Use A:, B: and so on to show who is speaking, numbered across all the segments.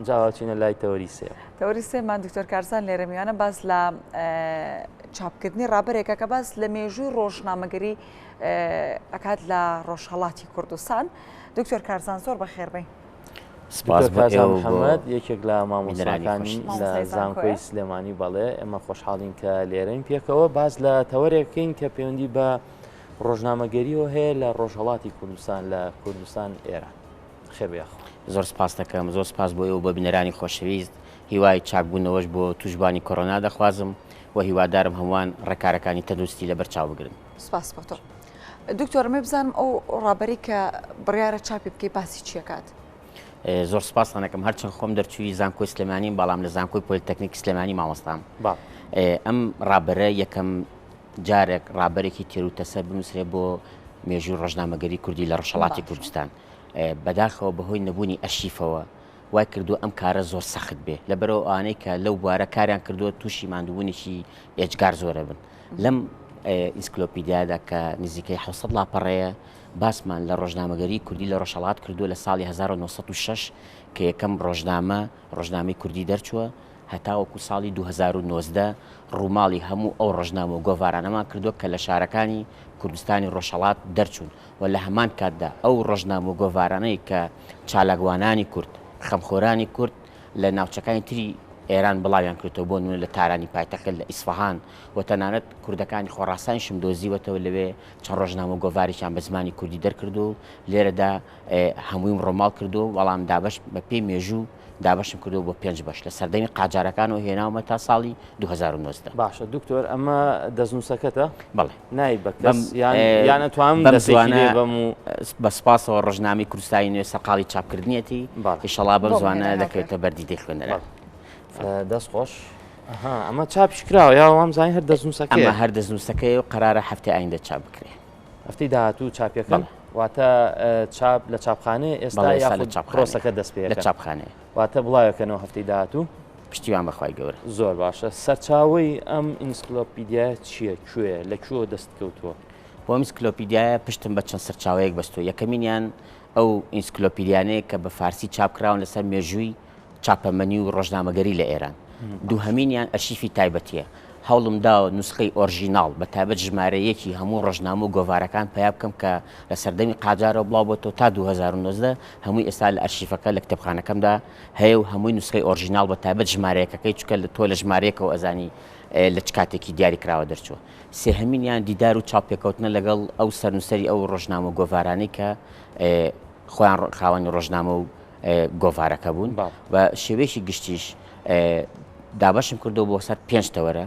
A: جا با بچینە لای تەوەری سێ.
B: تەوەری سێمان دکتۆر کارزان لێرە میوانە باس لە چاپکردنی ڕابەرێکە کە باس لە مێژووی ڕۆژنامەگەری ئەکات لە ڕۆژهەڵاتی کوردستان. دکتۆر کارزان زۆر بەخێربێی.
A: سپاس بۆ ئێوە محەممەد یەکێک لە مامۆستاکانی لە زانکۆی سلێمانی بەڵێ ئێمە خۆشحاڵین کە لێرەین پێکەوە باس لە تەوەرێکین کە پەیوەندی بە ڕۆژنامەگەریەوە هەیە لە ڕۆژهەڵاتی کوردستان لە کوردستان ئێران. خێر بێ یاخوا.
C: زۆر سپاست دەکەم زۆر سپاس بۆ ئێوە بۆ بینەرانی خۆشەویست هیوای چاکبوونەوەش بۆ تووشبوانی کۆرۆنا دەخوازم و هیوادارم هەمووان ڕێکارەکانی تەندروستی لەبەر چاو بگرن.
B: سپاس بۆ تۆ دکتۆر ئەمەوێ بزانم ئەو ڕابەرەی کە بڕیارە چاپی بکەی باسی چیەکات؟
C: زۆر سپاستان ئەکەم هەرچەند خۆم دەرچووی زانکۆی سلێمانیم بەڵام لە زانکۆی پۆلیتەکنیکی سلێمانی مامۆستام ئەم ڕابەرە یەکەم جارێک ڕابەرێکی تێروتەسەل بنووسرێ بۆ مێژووی ڕۆژنامەگەری کوردی لە ڕۆژهەڵاتی کوردستان. بەداخەوە بەهۆی نەبوونی ئەرشیفەوە وای کردووە ئەم کارە زۆر سەخت بێ، لەبەرئەوە ئەوانەی کە لەو بوارە کاریان کردووە تووشی ماندووبوونێکی ئێجگار زۆرە بن. لەم ئینسکلۆپیدیادا کە نزیکەی 700 لاپەڕەیە باسمان لە ڕۆژنامەگەری کوردی لە ڕۆژهەڵات کردووە لە ساڵی 1906 کە یەکەم ڕۆژنامە ڕۆژنامەی کوردی دەرچووە هەتاوەکو ساڵی 2019 ڕووماڵی هەموو ئەو ڕۆژنامە و گۆڤارانەمان کردووە کە لە شارەکانی کوردستانی ڕۆژهەڵات دەرچوون و لە هەمان کاتدا ئەو ڕۆژنامە و گۆڤارانەی کە چالاکوانانی کورد، خەمخۆرانی کورد لە ناوچەکانی تری ئێران بڵاویان کردەوە، بۆ نموونە لە تارانی پایتەخت، لە ئیسفەهان و تەنانەت کوردەکانی خۆڕاسانیشم دۆزیوەتەوە لەوێ چەند ڕۆژنامە و گۆڤارێکیان بە زمانی کوردی دەرکردووە و لێرەدا هەموویم ڕۆماڵ کردووە، بەڵام دابەش بە پێی مێژوو دابەشم کردووە بۆ پێنج بەش لە سەردەمی قاجارەکانەوە هێناومە تا ساڵی 2019.
A: باشە دکتۆر ئەمە دەستنووسەکەتە؟
C: بەڵێ.
A: نای بە کەس یان یان ئەتوانم
C: بەم
A: دەستێکی
C: زوانە
A: لێ بەم و
C: بە سپاسەوە ڕۆژنامەی کوردستانی نوێ سەرقاڵی چاپکردنیەتی
A: بەڵێ.
C: ئیشەڵا بەم
B: بۆم
C: زوانە
B: هێنا هاوکار.
C: دەکەوێتە بەر دیدەی خوێنەران.
A: بەڵێ. دەست خۆش. ئەها ئەمە چاپیش کراوە یا وام زانی هەر دەستنووسەکەیە؟
C: ئەمە هەر دەستنووسەکەیە و قەرارە هەفتەی ئایندە چاپ بکرێ.
A: هەفتەی داهاتوو چاپیەکەن؟
C: بەڵێ.
A: واتە چاپ لە چاپخانەیە ئێستا
C: بەڵێ ئێستا لە
A: یاخود
C: چاپخانەیە.
A: پرۆسەکە دەست پێ
C: لە
A: ئەکەن؟
C: چاپخانەیە.
A: واتە بڵاوەکەنەوە هەفتەی داهاتوو؟
C: پشتیوان بە خوای گەورە.
A: زۆر باشە سەرچاوەی ئەم ئینسکلۆپیدیایە چییە کوێیە لە کوێوە دەست کەوتووە؟
C: بۆ ئەم ئینسکلۆپیدیایە پشتم بە چەند سەرچاوەیەک بەستووە یەکەمینیان ئەو ئینسکلۆپیدیانەیە کە بە فارسی چاپ کراون لەسەر مێژووی چاپەمەنی و ڕۆژنامەگەری لە ئێران دووهەمینیان ئەرشیفی تایبەتییە هەوڵم داوە نوسخەی ئۆرژیناڵ بە تایبەت ژمارە یەکی هەموو ڕۆژنامە و گۆڤارەکان پەیا بکەم کە لە سەردەمی قاجارەوە بڵاو بۆتەوە تا 2019 هەمووی ئێستا لە ئەرشیفەکە لە کتێبخانەکەمدا هەیە و هەمووی نوسخەی ئۆرژیناڵ بە تایبەت ژمارە یەکەکەی چونکە تۆ لە ژمارە یەکەوە ئەزانی لە چ کاتێکی دیاری کراوە دەرچووە. سێهەمینیان دیدار و چاوپێکەوتنە لەگەڵ ئەو سەرنووسەری ئەو ڕۆژنامە و گۆڤارانەی کە خۆیان خاوەنی ڕۆژنامە و گۆڤارەکە بوون. بە شێوەیەکی گشتیش دابەشم کردووە بۆ سەر پێنج تەوەرە.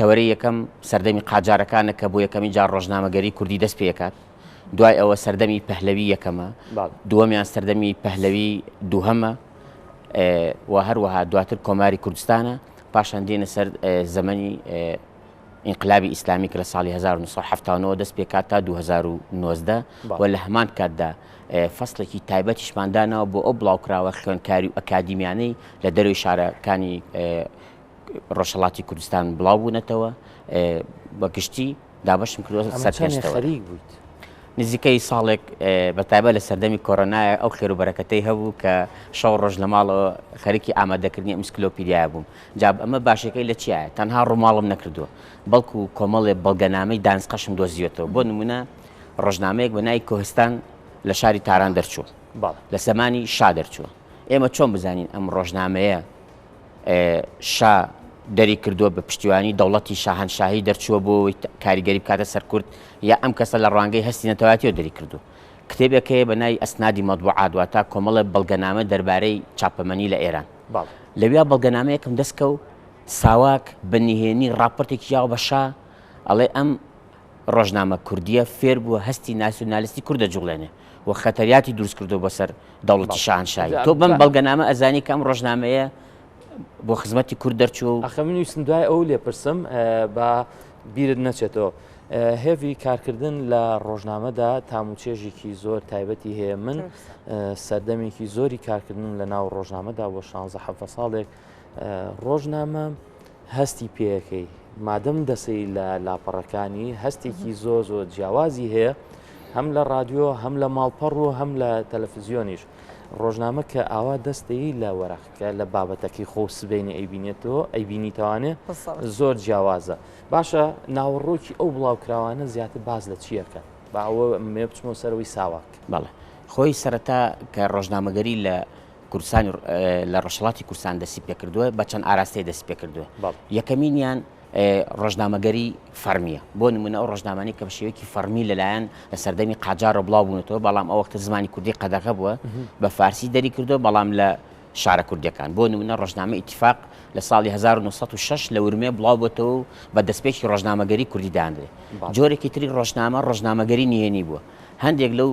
C: تەوەرەی یەکەم سەردەمی قاجارەکانە کە بۆ یەکەمین جار ڕۆژنامەگەری کوردی دەست پێکات. دوای ئەوە سەردەمی پەهلەوی یەکەمە، دووەمیان سەردەمی پەهلەوی دووهەمە و هەروەها دواتر کۆماری کوردستانە، پاشان دێنە سەر زەمەنی ئینقلابی ئیسلامی کە لە ساڵی 1970 دەست پێکات تا 2019 و لە هەمان کاتدا فەسڵێکی تایبەتیشمان داناوە بۆ ئەو بڵاوکراوە خوێندکاری و ئەکادیمیانەی لە دەرەوەی شارەکانی ڕۆژهەڵاتی کوردستان بڵاو بوونەتەوە بە گشتی دابەشم کردووە
A: ئەمە
C: سەر
A: چەندێ
C: پێنج
A: خەریک بوویت؟
C: نزیکەی ساڵێک بە تایبەت لە سەردەمی کۆرۆنایە ئەو خێر و بەرەکەتەی هەبوو کە شەو ڕۆژ لە ماڵەوە خەریکی ئامادەکردنی ئەم ئینسکلۆپیدیایە بووم. جا ئەمە باشەکەی لە چیایە؟ تەنها ڕووماڵم نەکردووە، بەڵکو کۆمەڵێ بەڵگەنامەی دانسقەشم دۆزیوەتەوە. بۆ نموونە ڕۆژنامەیەک بە ناوی کۆهستان لە شاری تاران دەرچووە. لە زەمانی شا دەرچووە. ئێمە چۆن بزانین ئەم ڕۆژنامەیە شا دەری کردووە بە پشتیوانی دەوڵەتی شاهەنشاهی دەرچووە بۆ ئەوەی کاریگەری بکاتە سەر کورد یا ئەم کەسە لە ڕوانگەی هەستی نەتەوایەتیەوە دەری کردووە. کتێبێک هەیە بە ناوی ئەسنادی مەتبوعات واتە کۆمەڵێ بەڵگەنامە دەربارەی چاپەمەنی لە ئێران. لەویا بەڵگەنامەیەکم دەست کەوت ساواک بە نهێنی ڕاپۆرتێکی یاوە بە شا ئەڵێ ئەم ڕۆژنامە کوردیە فێر بووە هەستی ناسیونالیستی کورد دەجوڵێنێ و خەتەریاتی دروست کردووە بۆ سەر دەوڵەتی شاهنشاهی. تۆ بەم بەڵگەنامە ئەزانی کە ئەم ڕۆژنامەیە بۆ خزمەتی کورد دەرچووە و.
A: ئەخە من ویستم دوای ئەو لێ پرسم با بیرت نەچێتەوە. هێڤی کارکردن لە ڕۆژنامەدا تام و چێژێکی زۆر تایبەتی هەیە من سەردەمێکی زۆری کارکردنم لە ناو ڕۆژنامەدا بۆ 16 حەڤدە ساڵێک ڕۆژنامە هەستی پێەکەی مادەم دەسەی لە لاپەڕەکانی هەستێکی زۆر زۆر جیاوازی هەیە هەم لە ڕادیۆ هەم لە ماڵپەڕ و هەم لە تەلەفزیۆنیش. ڕۆژنامە کە ئاوا دەستەی لە وەرەقەکە لە بابەتەکەی خۆ سبەینێ ئەیبینێتەوە ئەیبینیتەوانێ زۆر جیاوازە باشە ناوەڕۆکی ئەو بڵاوکراوانە زیاتر باس لە چیەکەن با ئەوە مێ بچمەوە سەرەوەی ساواک.
C: بەڵێ خۆی سەرەتا کە ڕۆژنامەگەری لە کوردستانی لە ڕۆژهەڵاتی کوردستان دەستی پێکردووە بە چەند ئاراستەیە دەستی پێکردووە یەکەمینیان ڕۆژنامەگەری فەرمیە بۆ نمونە ئەو ڕۆژنامانەی کە بە شێوەیەکی فەرمی لەلایەن لە سەردەمی قاجارەوە بڵاو بوونەتەوە بەڵام ئەو وەختە زمانی کوردی قەدەغە بووە بە فارسی دەری کردووە بەڵام لە شارە کوردیەکان بۆ نمونە ڕۆژنامە ئیتیفاق لە ساڵی 1906 لە ورمێ بڵاو بۆتەوە و بە دەستپێکی ڕۆژنامەگەری کوردی دانرێ جۆرێکی تری ڕۆژنامە ڕۆژنامەگەری نهێنی بووە هەندێک لەو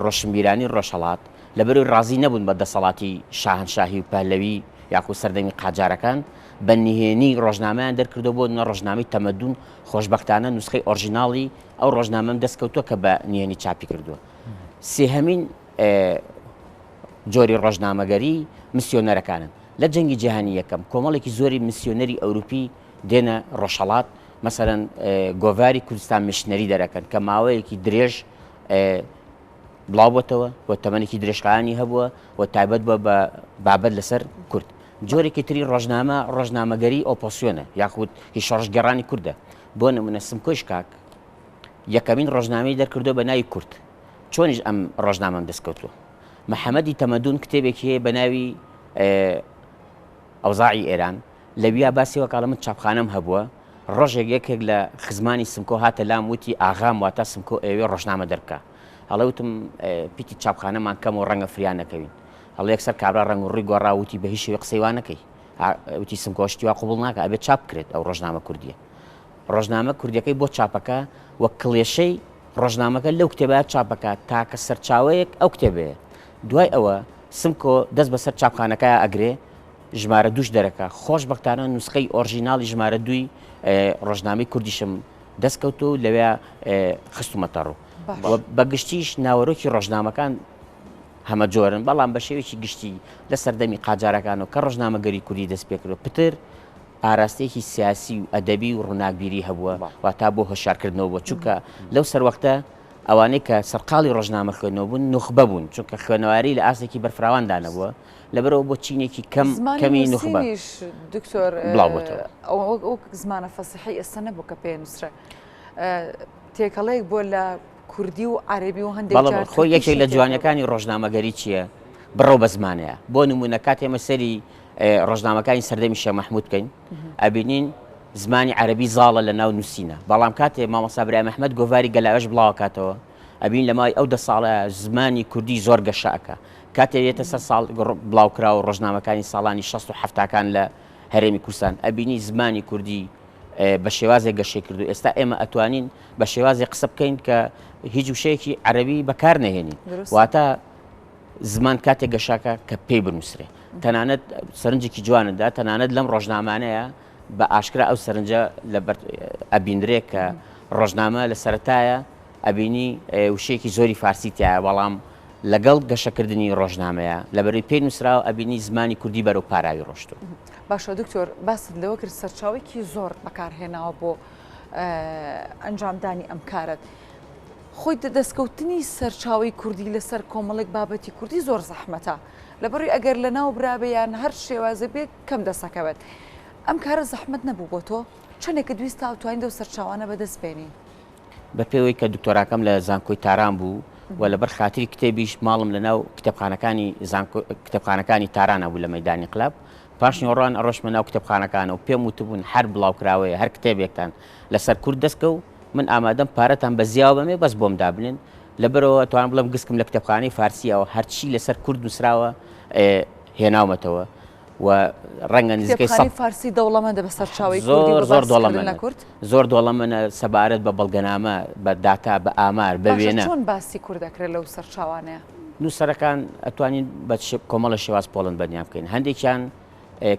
C: ڕۆشنبیرانی ڕۆژهەڵات لەبەرەوەی ڕازی نەبوون بە دەسەڵاتی شاهەنشاهی و پەهلەوی یاخود سەردەمی قاجارەکان، بە نهێنی ڕۆژنامەیان دەرکردووە بۆ نمونە ڕۆژنامەی تەمەدون، خۆشبەختانە نوسخەی ئۆرژیناڵی ئەو ڕۆژنامەم دەست کەوتووە کە بە نهێنی چاپی کردووە. سێهەمین جۆری ڕۆژنامەگەری مسیۆنەرەکانن. لە جەنگی جیهانی یەکەم کۆمەڵێکی زۆری مسیۆنەری ئەوروپی دێنە ڕۆژهەڵات، مەسەلەن گۆڤاری کوردستان میشنەری دەرەکەن کە ماوەیەکی درێژ بڵاو بۆتەوە و تەمەنێکی درێژخایەنی هەبووە و تایبەت بووە بە بابەت لەسەر کورد. جۆرێکی تری ڕۆژنامە ڕۆژنامەگەری ئۆپۆسیۆنە یاخود هی شۆڕشگێڕانی کوردە. بۆ نمونە سمکۆی شکاک یەکەمین ڕۆژنامەی دەرکردووە بە ناوی کورد. چۆنیش ئەم ڕۆژنامەم دەست کەوتووە؟ محەمەدی تەمەدون کتێبێکی هەیە بە ناوی ئەوزاعی ئێران لەویا باسی وەکاڵە من چاپخانەم هەبووە ڕۆژێک یەکێک لە خزمانی سمکۆ هاتە لام وتی ئاغام واتە سمکۆ ئەیەوێ ڕۆژنامە دەربکا. ئەڵێ وتم پیتی چاپخانەمان کەمە و ڕەنگە فریا نەکەوین. ئەڵێ یەکسەر کابرا ڕەنگ و ڕووی گۆڕا وتی بە هیچ شێوەیەک قسەی وا نەکەی. وتی سمکۆ شتی وا قبوڵ ناکا ئەبێ چاپ بکرێت ئەو ڕۆژنامە کوردییە. ڕۆژنامە کوردییەکەی بۆ چاپەکە و کڵێشەی ڕۆژنامەکە لەو کتێبە چاپەکە تاکە سەرچاوەیەک ئەو کتێبەیە. دوای ئەوە سمکۆ دەست بەسەر چاپخانەکەیا ئەگرێ ژمارە دووش دەرەکا. خۆشبەختانە نوسخەی ئۆرژیناڵی ژمارە دووی ڕۆژنامەی کوردیشم دەست کەوتووە و لەوێ خستومەتە ڕوو. و بە گشتیش ناوەرۆکی ڕۆژنامەکان هەمەجۆرن، بەڵام بە شێوەیەکی گشتی لە سەردەمی قاجارەکانەوە کە ڕۆژنامەگەری کوردی دەست پێکردووە پتر ئاراستەیەکی سیاسی و ئەدەبی و ڕووناکبیری هەبووە، واتا بۆ هۆشیارکردنەوە بووە، چونکە لەو سەروەختە ئەوانەی کە سەرقاڵی ڕۆژنامە خوێندنەوە بوون نوخبە بوون، چونکە خوێنەواری لە ئاستێکی بەرفراواندا نەبووە، لەبەرئەوە بۆ چینێکی کەم
B: زمانی
C: کەمی نوخبە
B: نووسینیش دکتۆر
C: بڵاو بۆتەوە.
B: ئەوە وەک زمانە فەسیحەی ئێستا نەبوو کە پێ نووسرا، تێکەڵەیەک بووە لە کوردی و عەرەبی و هەندێک
C: بەڵێ
B: جار
C: خۆی یەکێک
B: تورکیشی
C: لە
B: تێکەڵ بوو.
C: جوانیەکانی ڕۆژنامەگەری چییە؟ بڕەو بە زمانەیە. بۆ نموونە کاتێ ئێمە سەیری ڕۆژنامەکانی سەردەمی شێخ مەحموود بکەین ئەبینین زمانی عەرەبی زاڵە لە ناو نووسینە، بەڵام کاتێ مامۆستا برایم ئەحمەد گۆڤاری گەلاوێژ بڵاوەکاتەوە ئەبینین لە ماوەی ئەو دە ساڵە زمانی کوردی زۆر گەشە ئەکا. کاتێ یەتە سەر ساڵ بڵاوکراوە ڕۆژنامەکانی ساڵانی شەست و حەفتاکان لە هەرێمی کوردستان ئەبینی زمانی کوردی بە شێوازێک گەشەی کردو ئێستا ئێمە ئەتوانین بە شێوازێک قسە بکەین کە هیچ وشەیەکی عەرەبی بەکار نەهێنین واتە زمان کاتێک گەشاکە کە پێی بنووسرێ تەنانەت سەرنجێکی جواندا تەنانەت لەم ڕۆژنامانەیە بە ئاشکرا ئەو سەرنجە لە ئەبینرێ کە ڕۆژنامە لە سەرەتایە ئەبینی وشەیەکی زۆری فارسی تایە بەڵام لەگەڵ گەشەکردنی ڕۆژنامەیە لەبەرەی پێی نووسراوە ئەبینی زمانی کوردی بەرەو پاراوی ڕۆشتووە.
B: باشە دکتۆر باست لەوە کرد سەرچاوەیەکی زۆرت بەکارهێناوە بۆ ئەنجامدانی ئەم کارەت. خۆی دەستکەوتنی سەرچاوەی کوردی لەسەر کۆمەڵێک بابەتی کوردی زۆر زەحمەتە لەبەڕی ئەگەر لەناو برابێ یان هەر شێوازێ بێت کەم دەسەکەوێت. ئەم کارە زەحمەت نەبوو بۆ تۆ؟ چەندێکت ویست تا توانی لەو سەرچاوانە بەدەست بێنی؟
C: بە پێوەی کە دکتۆراکەم لە زانکۆی تاران بوو و لەبەر خاتری کتێبیش ماڵم لە ناو کتێبخانەکانی زانکۆ کتێبخانەکانی تارانە بوو لە مەیدانی ئینقلاب پاش نیوەڕۆان ئەڕۆشتمە ناو کتێبخانەکان و پێم وتبوون هەر بڵاوکراوەیە هەر کتێبێکتان لەسەر کورد دەست کەو من ئامادەم پارەتان بە زیاوە بەمێ بەس بۆم دابنێن لەبەرەوە توانم بڵێم گسکم لە کتێبخانەی فارسیەوە هەرچی لەسەر کورد نووسراوە هێناومەتەوە و ڕەنگە نزیکەی
B: کتێبخانەی فارسی دەوڵەمەندە بە سەرچاوەی کوردی
C: زۆر
B: بە
C: زۆر
B: باسکردن لە
C: دەوڵەمەنە
B: کورد؟
C: زۆر دەوڵەمەنە سەبارەت بە بەڵگەنامە بە داتا بە ئامار بە
B: باشە
C: وێنە.
B: چۆن باسی کورد ئەکرێت لەو سەرچاوانەیە؟
C: نووسەرەکان ئەتوانین بە کۆمەڵە شێواز پۆڵن بەندیان بکەین هەندێکیان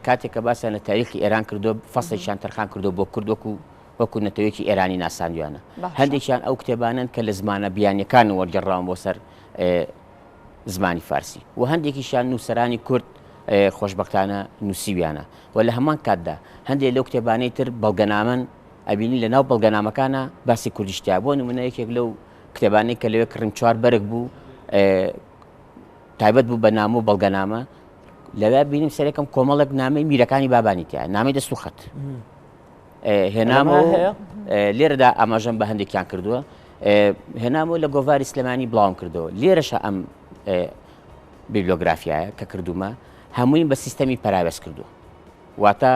C: کاتێک کە باسیان لە تاریخی ئێران کردو فەسڵێکیان تەرخان کردو بۆ کورد وەکو وەکو نەتەوەیەکی ئێرانی ناساندویانە هەندێکیان ئەو کتێبانەن کە لە زمانە بیانیەکان وەرگێڕراون بۆ سەر زمانی فارسی و هەندێکیشیان نووسەرانی کورد خۆشبەختانە نووسیویانە و لە هەمان کاتدا هەندێک لەو کتێبانەی تر بەڵگەنامەن ئەبینی لە ناو بەڵگەنامەکانە باسی کوردیش تیا بۆ نمونە یەکێک لەو کتێبانەی کە لەوێ کڕیم چوار بەرگ بوو. تایبەت بوو بە نامە و بەڵگەنامە لەوێ بینیم سەرەکەم کۆمەڵێک نامەی میرەکانی بابانی تیا نامەی دەست و خەت هێنامەوە لێرەدا ئاماژەم بە هەندێکیان کردووە هێنامەوە لە گۆڤاری سلێمانی بڵاوم کردەوە لێرەشە ئەم بیبلۆگرافیایە کە کردومە هەموویم بە سیستەمی پەراوێز کردووە واتە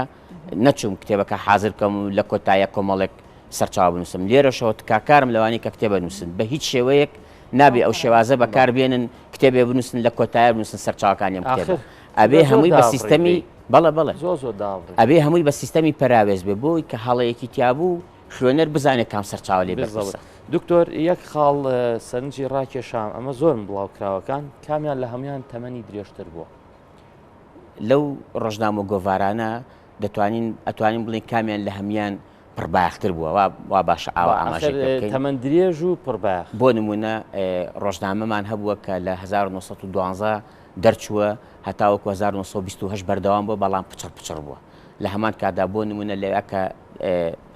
C: نەچووم کتێبەکە حازر بکەم و لە کۆتایە کۆمەڵێک سەرچاوە بنووسم لێرەشەوە تکاکارم لەوانی کە کتێبە نووسن بە هیچ شێوەیەک نابێ ئەو شێوازە بەکار بێنن کتێبێ بنووسن لە کۆتایە بنووسن سەرچاوەکانی ئەم کتێبە ئەبێ هەمووی بە سیستەمی بەڵێ بەڵێ ئەبێ هەمووی بە سیستەمی پەراوێز بێ بۆی کە هەڵەیەکی تیابوو خوێنەر بزانێت کام سەرچاوە لێ بەرپرسە.
A: دکتۆر یەک خاڵ سەرنجی ڕاکێشام ئەمە زۆرن بڵاوکراوەکان کامیان لە هەموان تەمەنی درێژتر بووە؟
C: لەو ڕۆژنامە و گۆڤارانە دەتوانین ئەتوانین بڵێین کامیان لە هەموان پڕبایەختر بووە وا وا باشە ئاوا ئاماژەی پێ بکەین.
A: تەمەن درێژ و پڕبایەخ.
C: بۆ نموونە ڕۆژنامەمان هەبووە کە لە 1912 دەرچووە هەتاوەکو 1928 بەردەوام بووە بەڵام پچڕ پچڕ بووە. لە هەمان کاتدا بۆ نموونە لەویا کە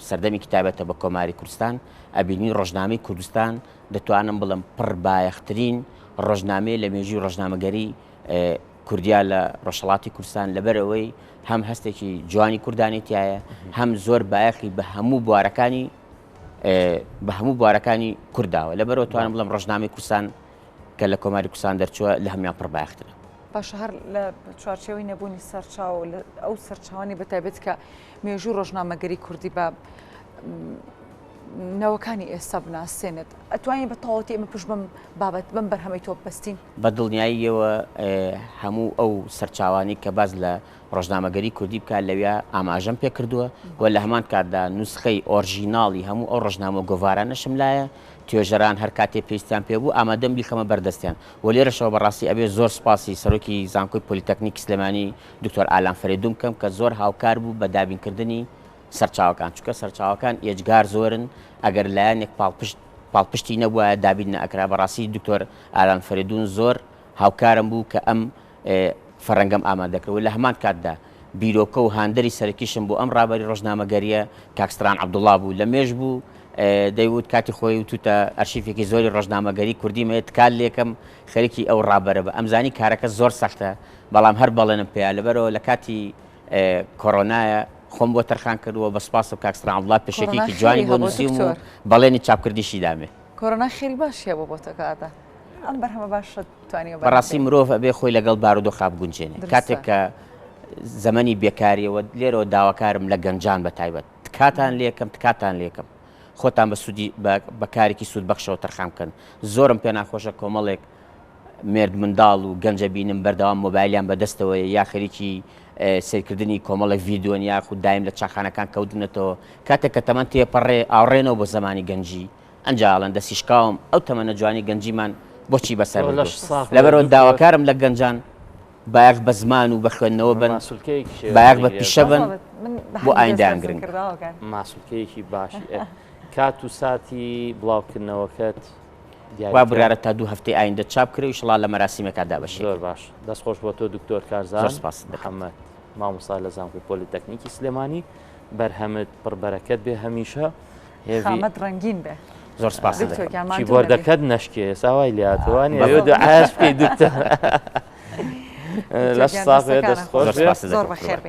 C: سەردەمێکی تایبەتە بە کۆماری کوردستان ئەبینین ڕۆژنامەی کوردستان دەتوانم بڵێم پڕبایەخترین ڕۆژنامەیە لە مێژووی ڕۆژنامەگەری کوردیا لە ڕۆژهەڵاتی کوردستان لەبەر ئەوەی هەم هەستێکی جوانی کوردانی تایە هەم زۆر بایەخی بە هەموو بوارەکانی بە هەموو بوارەکانی کورداوە لەبەرەوە توانم بڵێم ڕۆژنامەی کوردستان کە لە کۆماری کوردستان دەرچووە لە هەموان پڕ بایەخترە.
B: باشە هەر لە چوارچێوەی نەبوونی سەرچاوە و ئەو سەرچاوانی بە تایبەت کە مێژوو ڕۆژنامەگەری کوردی بە نەوەکانی ئێستا بناسێنێت ئەتوانین بە تەواوەتی ئێمە پشت بەم بابەت بەم بەرهەمەی تۆ ببەستین؟
C: بە دڵنیاییەوە هەموو ئەو سەرچاوانەی کە باس لە ڕۆژنامەگەری کوردی بکات لەویا ئاماژەم پێ کردووە و لە هەمان کاتدا نوسخەی ئۆرژیناڵی هەموو ئەو ڕۆژنامە و گۆڤارانەشم لایە، توێژەران هەر کاتێ پێویستیان پێ بوو ئامادەم بیخەمە بەر دەستیان و لێرەشەوە بە ڕاستی ئەبێ زۆر سوپاسی سەرۆکی زانکۆی پۆلیتەکنیکی سلێمانی دکتۆر ئالان فەرێدوون بکەم کە زۆر هاوکار بوو بە دابینکردنی سەرچاوەکان چونکە سەرچاوەکان ئێجگار زۆرن ئەگەر لایەنێک پاڵپشت پاڵپشتی نەبوایە دابین نەئەکرا بەڕاستی دکتۆر ئارام فەرێدون زۆر هاوکارم بوو کە ئەم فەرەنگەم ئامادە کرد و لە هەمان کاتدا بیرۆکە و هاندەری سەرەکیشم بۆ ئەم ڕابەری ڕۆژنامەگەریە کاک ستران عەبدوڵا بوو لە مێژ بوو دەیوت کاتی خۆی وتوتە ئەرشیفێکی زۆری ڕۆژنامەگەری کوردیم هەیە تکات لێکەم خەریکی ئەو ڕابەرە بە ئەمزانی کارەکە زۆر سەختە بەڵام هەر بەڵێنم پێیا لەبەرەوە لە کاتی کۆرۆنایە خۆم بۆ تەرخان کردووە بە سوپاسەوە کاک ستران عەبدوڵا پێشەکیەکی جوانی بۆ نووسیوم و بەڵێنی چاپکردنیشی دامێ.
B: کۆرۆنا خێری باشی هەبوو بۆ تۆ کەواتە ئەم بەرهەمە باشەت توانیوە بەرهەم
C: بەڕاستی مرۆڤ ئەبێ خۆی لەگەڵ بارودۆخا بگونجێنێ کاتێک کە زەمەنی بێکاریەوە لێرەوە داواکارم لە گەنجان بە تایبەت تکاتان لێکەم تکاتان لێکەم خۆتان بە سوودی بە کارێکی سوودبەخشەوە تەرخان بکەن زۆرم پێ ناخۆشە کۆمەڵێک مێرد منداڵ و گەنج ئەبینم بەردەوام مۆبایلیان بەدەستەوەیە یا خەریکی سەیرکردنی کۆمەڵێک ڤیدیۆن یاخود دایم لە چاخانەکان کەوتونەتەوە کاتێک کە تەمەن تێپەڕێ ئاوڕێنەوە بۆ زەمانی گەنجی ئەنجا ئەڵێن دەستی شکاوم ئەو تەمەنە جوانی گەنجیمان بۆچی بەسەر بردووە لەبەرئەوە داواکارم لە گەنجان بایەخ بە زمان و بە خوێندنەوە بن بایەخ بە پیشە بن بۆ ئایندەیان گرنگە.
A: ماسولکەیەکی باشی کات و ساتی بڵاوکردنەوەکەت
C: وا بڕیارە تا دوو هەفتەی ئایندە چاپ کرێ و ئیشەڵا لە مەراسیمێکا دابەشی
A: زۆر باش دەست خۆش بۆ تۆ دکتۆر کارزان زۆر سپاست دەکەم. محەممەد مامۆستا لە زانکۆی پۆلیتەکنیکی سلێمانی بەرهەمت پڕ بەرەکەت بێ هەمیشە
B: هێڤی خامەت ڕەنگین بێ
C: زۆر سپاست دکتۆر دەکەم.
B: گیان ماندوو نەبی.
A: کیبۆردەکەت نەشکێ ئێستا وای لێهاتووە وانیە دوعاش بکەی دکتۆر
B: دکتۆر
A: لەش
B: گیان
A: ساغ بێ
B: دەستەکانت
A: دەست خۆش
C: زۆر
A: بێ
C: سپاست
B: زۆر
C: دەکەم
B: بەخێر بێی.